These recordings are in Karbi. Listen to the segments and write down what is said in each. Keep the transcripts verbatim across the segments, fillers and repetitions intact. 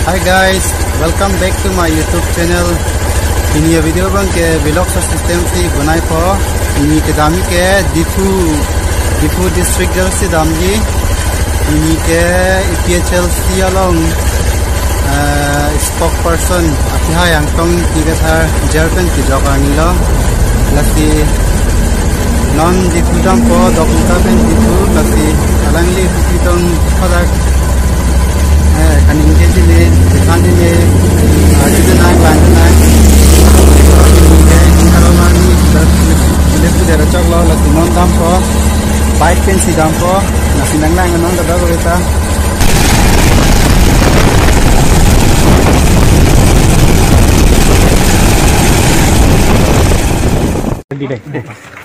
Hi guys, welcome back to my YouTube channel. Pini a-video abangke vlog system si bonai po. Pini kedam ke Diphu, Diphu district jal si damji. Pini ke APHLC along, eh, spokesperson Apihai Angtong Ingti Kathar jal pen kejok arni lo. Lasi non Diphu dampo, Doka pen Diphu, lasi alangli Diphu tong padak, eh, kaningje sini, dekan sini, ah, sini nang, lang nang. Oke, kalau mani, sudah, sudah, sudah cok lo, lasi non dampo, bike pen si dampo, lasi nang nang, non kada kita.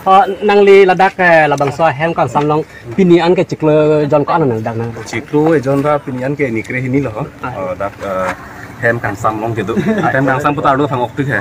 Oh, nangli ladak, eh, labangso ahem kangsam along pini an ke chiklo jon ko-an nang dak nang? Chiklo ejon ra pini an ke nikre hini lo. Ah. Oh, dak, eh, hem kangsam along kedo. Hem kangsam putar lo thang ok tik he.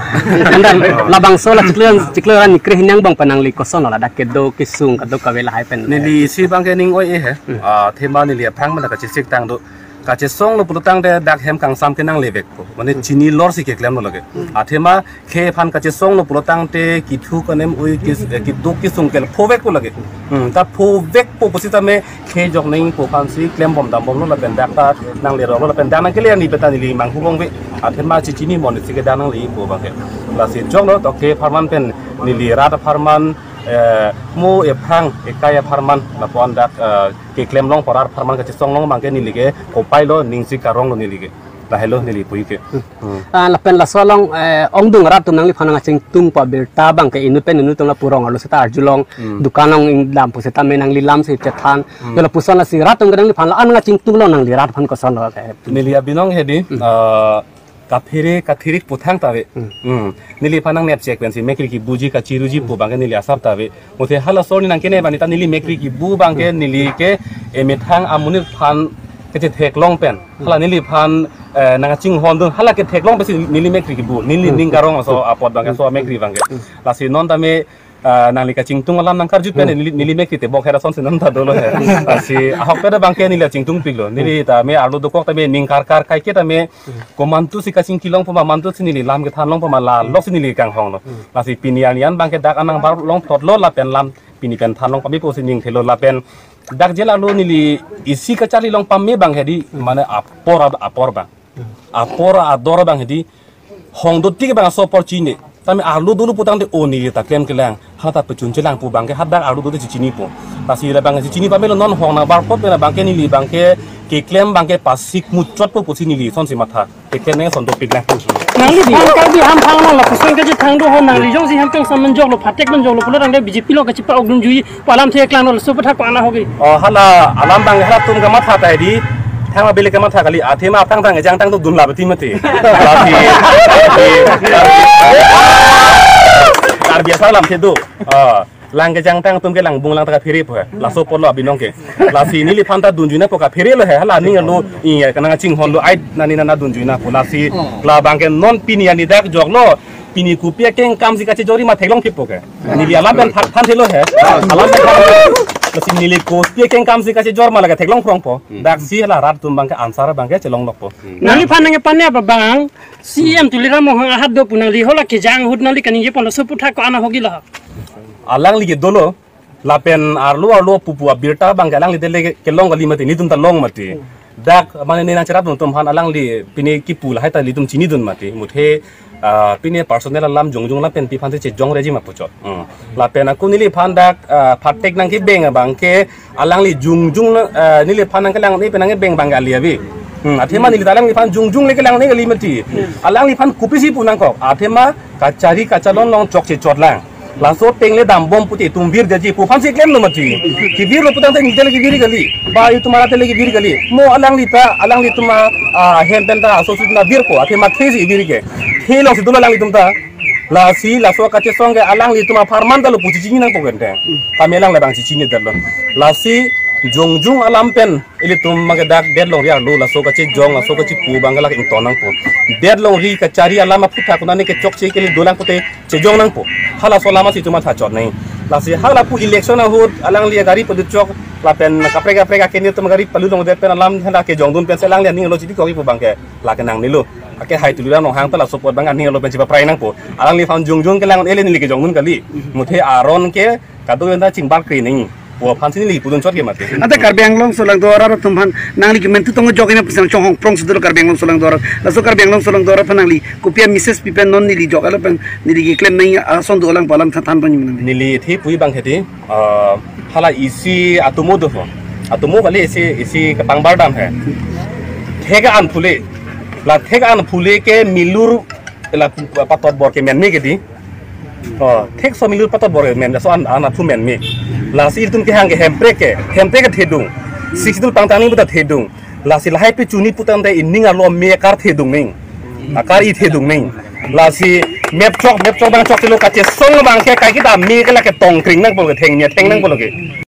Labangso la chiklo, chiklo ra nikre hini angbong pen nangli koson lo ladak kedo kesung kadokave lahai pen? Neli isi abangke ning oi-e he. Hmm. Ah, athema neli aphrang mana kachesik tang do. Kachesong lo pulotangte dak hem kangsam ke nanglevekpo. Mane chini lor si keklem lo lake. Hmm. Athema khei aphan kachesong lo pulotangte kithu kanem ui kis-, eh, keduk kesung ke phovekpo lake. Hmm, ta phovekpo pusitame khei jok nangpo aphan si klembom dambom lo lapen dak ta nanglerok lo lapen dak nangkele arni pen ta neli manghubong ve. Athema chechini amonit si ke dak nanglepo abangke. Lasi jok lo to khei apharman pen neli rat apharman, eh, mo ephrang ekai apharman lapu-an dak, eh, keklem long po, rat apharman kachesong long abangke neli ke kopai lo, ning si karong lo neli ke. Lahelo neli puji ke. Hmm. Ah, lapen laso along, eh, ongdung arat atum nangliphan nangkachingtung pu abirta abangke inut pen inut atum lapu rong arlo seta arjulong, hmm, dukan along ingdam pu setame nangli lam si chethan. Hmm. Yo lapuson lasi rat atum ke nangliphan la-an nangkachingtung lo, nangli rat aphan koson lo ke? Neli abinong hedi, hmm, ah, kaphere kathirik puthang ta ave. Hmm. Hmm. Neliphan nangnepchek pensi mekri kebuji kachiruji pu abangke neli asap ta ave. Muthe halaso arni nangkene bani ta neli mekri kebu abangke neli ke emethang amonit aphan kechetheklong pen. Hmm. Hala neliphan, eh, nangchinghondun hala ketheklong pensi neli mekri kebu. Neli, hmm, ning karong aso apot abangke, so mekri abangke. Hmm. Lasi non tame, eh, nangli kachingtung alam nangkarju pen, hmm, neli, neli mekri tebok hera son si non ta dolo he. Lasi ahok pen abangke neli chingtungpik lo. Neli tame arlo dokok tame ning karkar kaike tame komantu si kachingki long poma, mantu si neli lam kethan long poma, la lok si neli kanghong lo. Hmm. Lasi pini arni an abangke dak anang bar long thot lo lapen lam pini pen than long pame pusi ning thelo lapen dak jela lo neli isi kacharli long pame abang hedi, hmm, mane apor ad-, apor abang. Hmm. Apor ador abang hedi hong do tik abang aso apor chini. Tame arlo dolo putangte o neli ta klem kelang. Hala ta pechun chelang pu abangke hadak arlo dolo chechinipo. Lasi labang chechini pame lo non hong nang bar thot pen abangke neli abangke keklem abangke pasik muchotpo pusi neli son si matha. Keklem nangson dopik lang. Nangliphan Karbi ahamphang along lapuson kachethang do ho, nangli jongsi hem kangsam menjok lo, phatek menjok lo pulotangte BJP along kachepa-ok dunji pu alamthe keklang lo, laso aputhak ko-an ahok ke? Oh, hala alam abang halatum kamatha ta hedi. Thang abele kamatha kali, athema aphrang thang ejang tang to dun la beti mati. Lasi, lasi, Karbi asar alamthe do. Ah, lang kejang tang atum ke lang bung lang ta kaphere po he. Laso apot lo abinong ke. Lasi neliphan ta dunjui nangpo, kaphere lo he. Hala ning lo, iya, kanang chinghon lo, ai nani nana dunjui nangpo. Lasi labangke non pini arni dak jok lo. Pini kopi akeng kam si kachejor-i ma theklong thippo ke. Neli alam pen than, than thelo he. Alam pen than thelo. Lasi neli kopi akeng kam si kachejor ma lake theklong phrongpo. Hmm. Dak si hala rat atum abangke answer abangke chelong lokpo. Hmm. Nangliphan nangkepane apa abang? CEM Tuliram Ronghang ahat do pu nangli hala kejang ahut nangli kaningje pon laso aputhak ko-an ahok ke la? Alangli ke dolo. Lapen arlo arlo pupu abirta abangke alangli tele kelong kali mati, netum ta long mati. Dak mane ne nangcherap atum aphan alangli pine kipu lahai ta ilitum chinidun mati. Muthe, ah, pine personal alam jongjong lapen pi aphan si chejong reji ma puchot. Hmm. Lapen ako neliphan dak, ah, phatek nangkebeng abangke alangli jongjong na, ah, neliphan nangkelang ne pen nangkebeng abangke ali abi. Hmm, athema neli ta alangliphan jongjong le kelang ne kali mati. Alangliphan kopisi pu nangkok. Athema kachari kachalon along chokche chot lang. Laso ateng le dambom pute itum vir detji pu aphan si klem lo mati. Kevir lo putangte neli tele kevir kali. Ba itum ara tele kevir kali. Mo alangli ta, alanglitum a, ah, hem pen ta aso su na virpo. Athema khei si vir ke. Khei along si dolo alanglitum ta. Lasi laso kachesong ke alanglitum apharman ta lo pu chechini nangpo kente. Tame alang labang chechini det lo. Lasi jongjong alam pen ilitum abangke dak det longri arlo laso kachejong, laso kachepu abangke lake ington nangpo. Det longri kachari alam aputhak ko nani kechokche kali dolang pute chejong nangpo. Halaso alam si itum matha chot nai. Lasi hala pu election ahut alangli gari palu chok lapen kaprek kaprek akeni atum gari palu longdet pen alam hena kejongdun pensi alangli aning lo chiti kopi pu abangke lake nangnelo. Ake hai Tuliram Ronghang ta laso apot abang aning lo pensi paprai nangpo. Alangli aphan jongjong kelang ele neli kejongdun kali. Muthe aron ke kadokave ta chingbar kre nangji pu aphansi neli pudun chot ke mati. Ante Karbi Anglong solangdo arat atum aphan nangli kemen tu tong jok ina pisang chonghong prong sudul Karbi Anglong solangdo arat. Laso Karbi Anglong solangdo arat aphan nangli kopi a message pi pen non neli jok alo pen neli keklem nangji ason do alang palam than than pen nangli. Neli thi pui abang hedi, ah, hala isi atomo do ho. Atomo kali isi, isi kepang bardam he. Thek an phule. La thek an phule ke milur la patot bor ke men me ke di. Oh, thek so milur patot bor men, so an, an aphu men me. Lasi ilitum kehang ke Hemprek ke, Hemprek ke thedung. Sixth Schedule pangtang ni puta thedung. Lasi lahai pi chuni putangte ining arlo me akar thedung ning. Akar i thedung ning. Lasi map chok, map chok abang chokchelo kachesong abangke kaiketa me ke lake tongkring nangpo ke thengme theng nangpo ke.